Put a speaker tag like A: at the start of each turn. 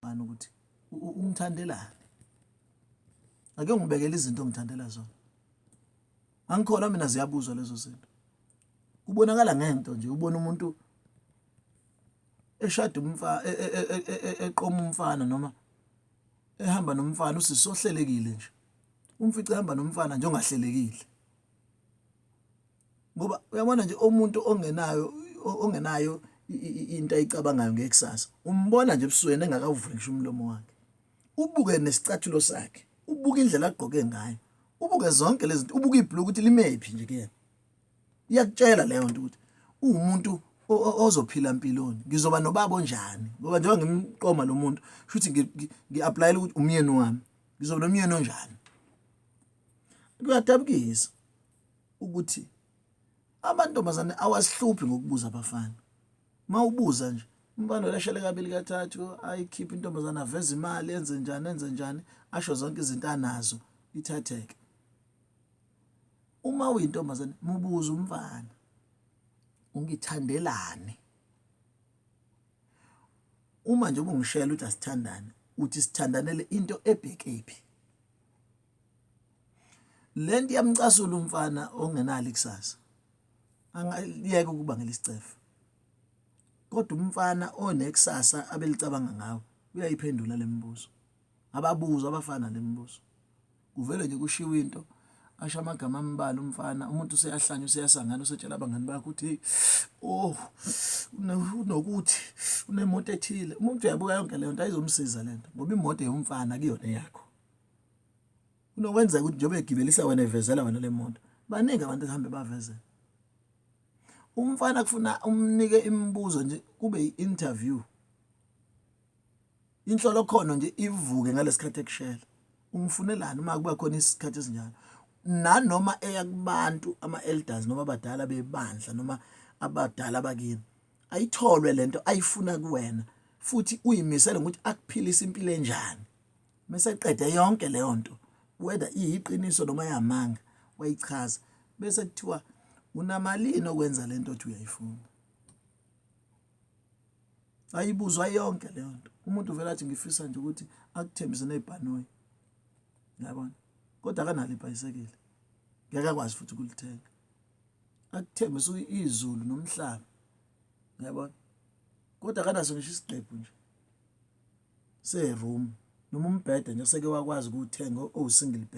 A: umfana ukuthi ungithandelani. Ake ngibekele izinto ongithandela zona. Angikholwa mina ziyabuzwa lezo zinto. Kubonakala ngento nje ubona umuntu eshada umfana e, e, e, eqoma umfana noma ehamba nomfana usisi ohlelekile nje. Umfice ehamba nomfana nje ongahlelekile. Ngoba uyabona nje umuntu ongenayo ongenayo into ayicabangayo ngekusasa umbona nje ebusweni engakawuvuli ngisho umlomo wakhe. Ubuke nesicathulo sakhe, ubuke indlela agqoke ngayo, ubuke zonke lezi zinto, ubuke ibhuluku ukuthi limephi nje kuyena. Iyakutshela leyo nto ukuthi uwumuntu ozophila mpiloni, ngizoba nobaba onjani ngoba njengoba ngimqoma lo muntu shuthi ngi-aplayela ukuthi umyeni wami, ngizoba nomyeni onjani. Kuyadabukisa ukuthi amantombazane awasihluphi ngokubuza abafana. Mawubuza nje umfana ulashele kabili kathathu ayikhiphe intombazane aveze imali enze njani enze njani asho zonke izinto anazo ithatheke. Uma uyintombazane mubuze umfana ungithandelani? Uma nje ubungishela ukuthi asithandane uthi sithandanele into ebhekephi? Lento iyamcasula umfana ongenalo ikusasa. Angayeka ukubangela isicefe. Kodwa umfana onekusasa abelicabanga ngawe uyayiphendula lemibuzo. Ababuzwa abafana lemibuzo. Kuvele nje kushiwo into asho amagama ambalwa umfana umuntu useyahlanya useyasangana usetshela abangani bakhe ukuthi hey oh unokuthi unemoto ethile umuntu uyabuka yonke leyo nto ayizomsiza lento ngoba imoto yomfana kuyona eyakho kunokwenzeka ukuthi njengoba egibelisa wena evezela wena le moto baningi abantu ehambe bavezela umfana kufuna umnike imibuzo nje kube i-interview inhlolokhono nje ivuke ngalesikhathi ekushela ungifunelani uma kuba khona isikhathi esinjalo nanoma eya kubantu ama-elders noma abadala bebandla noma abadala bakini ayitholwe lento ayifuna kuwena futhi uyimisele ngokuthi akuphilise impilo enjani Mese eqede yonke leyo nto whether iyiqiniso noma yamanga wayichaza bese kuthiwa unamalini okwenza lento othi uyayifuna. Ayibuzwa yonke leyo nto. Umuntu uvela athi ngifisa nje ukuthi akuthembise nezibhanoyi. Yabona? Kodwa akanalo ibhayisekile. Ngeke akwazi futhi ukulithenga. Akuthembise izulu nomhlaba. Yabona? Kodwa akanaso ngisho isigqebhu nje. Se-room noma umbhede nje seke wakwazi ukuwuthenga owu-single bed.